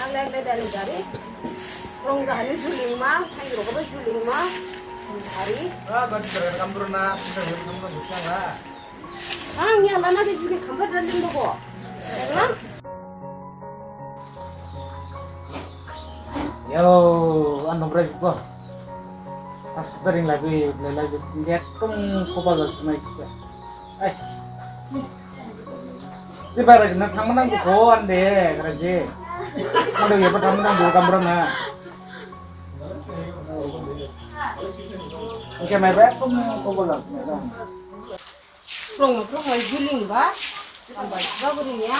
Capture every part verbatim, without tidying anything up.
Aglai aglai dari dari. Rong jahani julingma, saingrokbo julingma, jul hari. Ah, bagi dari kampur na, kita dari kampur na. Ang ya lana de juli khambar daling dogo. Yo, ano brai jibo. As daring lagi, lagi, lihat tung kopa gas mai sita. Ai. Ti bara gina thangma nang ko ande, karaji. Madu ya thangma nang ko kamra na. Oke, mai ba tung kopa gas mai. Prong prong mai juling ba. Ang ba ba buri ya.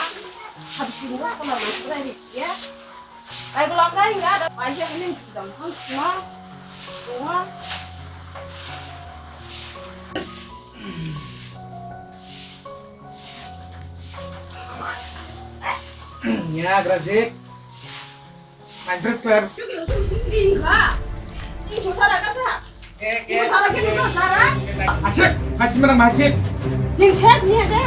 Habis ini ba kola mai sura ya. Ai bulan lain nggak ada. Aja ini sudah hang semua. Semua. Ya, Grajik. Main terus, Claire. Ning kha. Ning juta raga sa. Ke, ke. Juta raga ke juta raga. Masih, masih menang, masih. Ning set ni ada.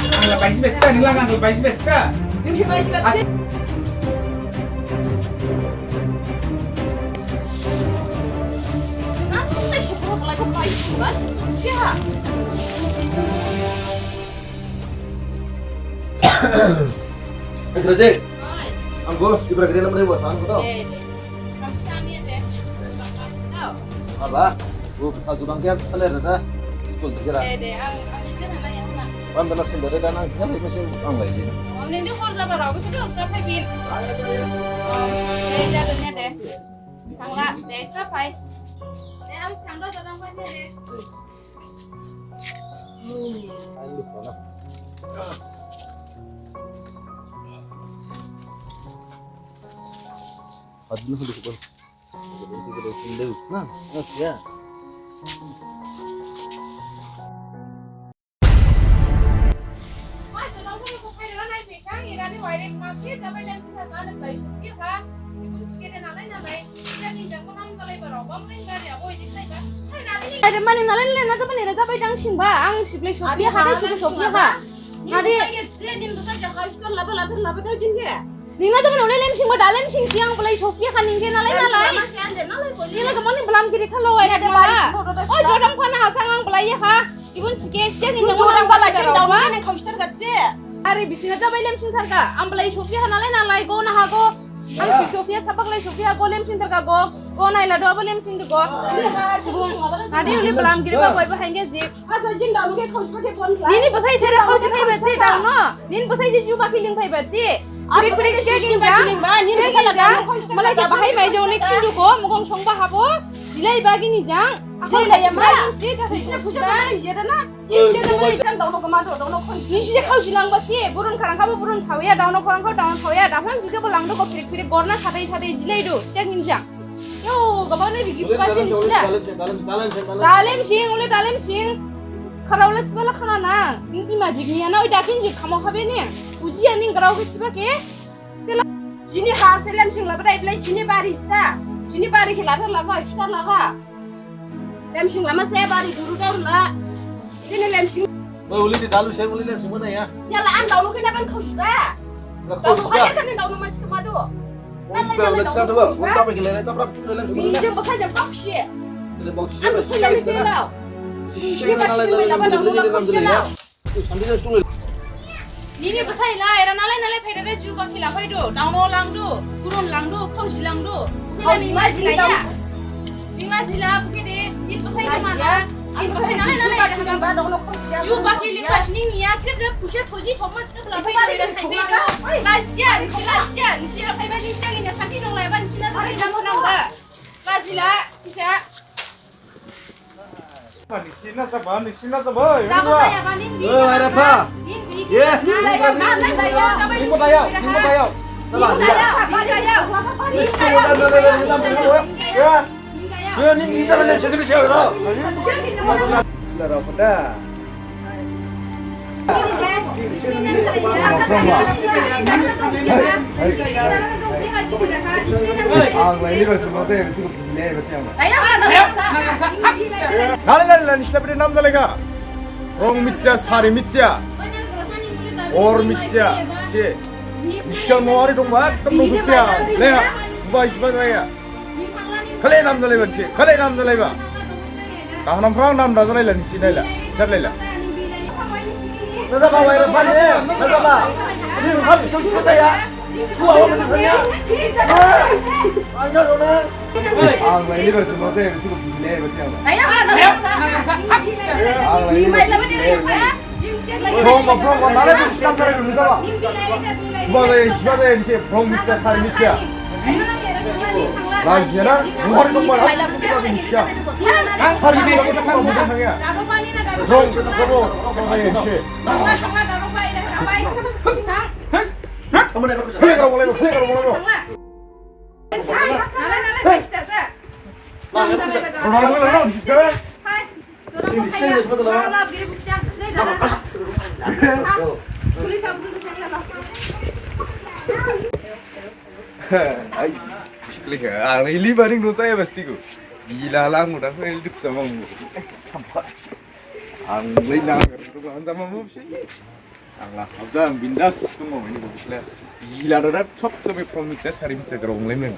Ang lapay si Beska, nilang ang lapay si Beska. Ning si lapay si Beska. As- Nang tung tai sepuluh pelai ko pai si Bas. Ya. Rejek. Anggo, di beragam nama buat tahan kau tahu? Deh, deh. Kamu tanya deh. Tahu. Apa? Gua bisa julang dia, bisa lihat dah. School tiga. Deh, deh. Ang, ang tiga nama yang mana? Wan, belas kan dari dana, dia masih ang lagi. Om, ini dia khor jaba rawa, itu dia usah pebin. Om, deh, jatuhnya deh. Tangla, deh, usah pai. Deh, ang sangdo jalan pai deh. Nah, nah, ya. Ada mana nalai nalai na jaban era jabai dangsing ba, ang siblai Sophia ha, de suku Sophia ha. Nadi. Ning na jaban olai lemsing ba, da lemsing si ang belai Sophia ha ning khe nalai nalai. Ning la kemana belam kiri kha lo, ada mala. Oh, jodam khana hasang ang belai ya ha. Ibun sike sike ning jodam bala jin daun ning khaustar gatse. Are bisina jabai lemsing tharka, ang belai Sophia ha nalai nalai go na ha go. Ang si Sophia sapak lai Sophia go lemsing tharka go. Go nai la do abo lemsing du go. Subung. Nadi uli belam kiri ba boi ba hainge jik. Asa jin daun khe khausa khe bon khlai. Nini bosai sere khausa phaiba si daun no. Nini bosai si juba feeling phaiba si. Kurik kurik share gin jang. Nini bosai la daun khausa. Malai khe bahai mai jang ni khindu ko mugong songba habo. Jilai bagi ni jang. Jilai la yama. Nisi khe khausa jeda na. Nisi khe khausa langba si. Burun kharang khabo burun thaoya. Daun no kharang khabo daun thaoya. Daphlam jikhe bo langdu ko phirik phirik gorna sadai sadai jilai du. Share gin jang. Yo, gabang ne bigi fuka jin sila. Dalem sing, ole dalem sing. Khara ole sibala khana na. Ning ima jik niya na, oi dakin jik khamo habe ni. Uji ya ning garau ke siba ke. Sila. Jini ha, se lemsing laba dai belai jini bari sta. Jini bari ke laba laba sta laba. Lemsing lama se bari duru daru la. Ini lemsing. Oi, uli di dalu se, uli lemsing mana ya? Ya la, ang daunu kena ban khausiba. Daunu khausiba. Kaya kan daunu masih kemadu. Nini bosai la, era nalai nalai phaidada ju bakhi la phaidu, daunu langdu, gurun langdu, khausi langdu. Bukhe la ningla jilaya. Ningla jila, bukhe de, nini bosai la mana. Nini bosai nalai nalai era. Ju bakhi lingkas ning niya, khrip de khusia thoji thokma. Lajiya, nisi lajiya, nisi ra phaiba nisi ang ina santi dong laiba nisi na dong laiba nangba. Lajila, kisa. Nisi na saba, nisi na saba. Saba kaya ba nin bi. Eh, ada apa? Nin bi. Ye. Nin kaya, nin kaya, nin kaya. Saba, nin kaya, nin kaya. Nin kaya. Ya. Nalai nalai nalai nisi la bede nam dalega. Rong mithiya, sari mithiya. Or mithiya, se. Misial mawari dongba, ekdom dong sophiya. Leha, buba isiba jaya. Khalai nam jalaiba se, khalai nam jalaiba. Dahanam phrang nam da jalaila nisi naila, jalaila. Najaba, wai, wai, wai, najaba. Ini okham sung sung jaya. Tua, tua, tua, tua. Ayo, dona. Ang lai ni ba sung jaya, sung jaya, sung jaya. Ang lai ni ba sung jaya. Bro, bro, bro, nala tu siapa yang dulu siapa? Siapa saya, siapa saya ini, bro, mesti cari mesti ya. Lagi ya, nah, nomor nomor apa kita mesti ya? Hari ini kita mau bukan ya. Bro, bro, bro, bro, ini sih. Hei, kalau boleh, hei, kalau boleh, bro. Hei, kalau boleh, bro, sekarang. Ai, ang ili baring nung saya pasti ku. Gila lah, mudah ku ili dip sama mu. Ang lai nang, ang sama mu sih. Ang lah, ang bindas tu mau ini bagus lah. Gila, ada top sampai promise hari ini sekarang lain.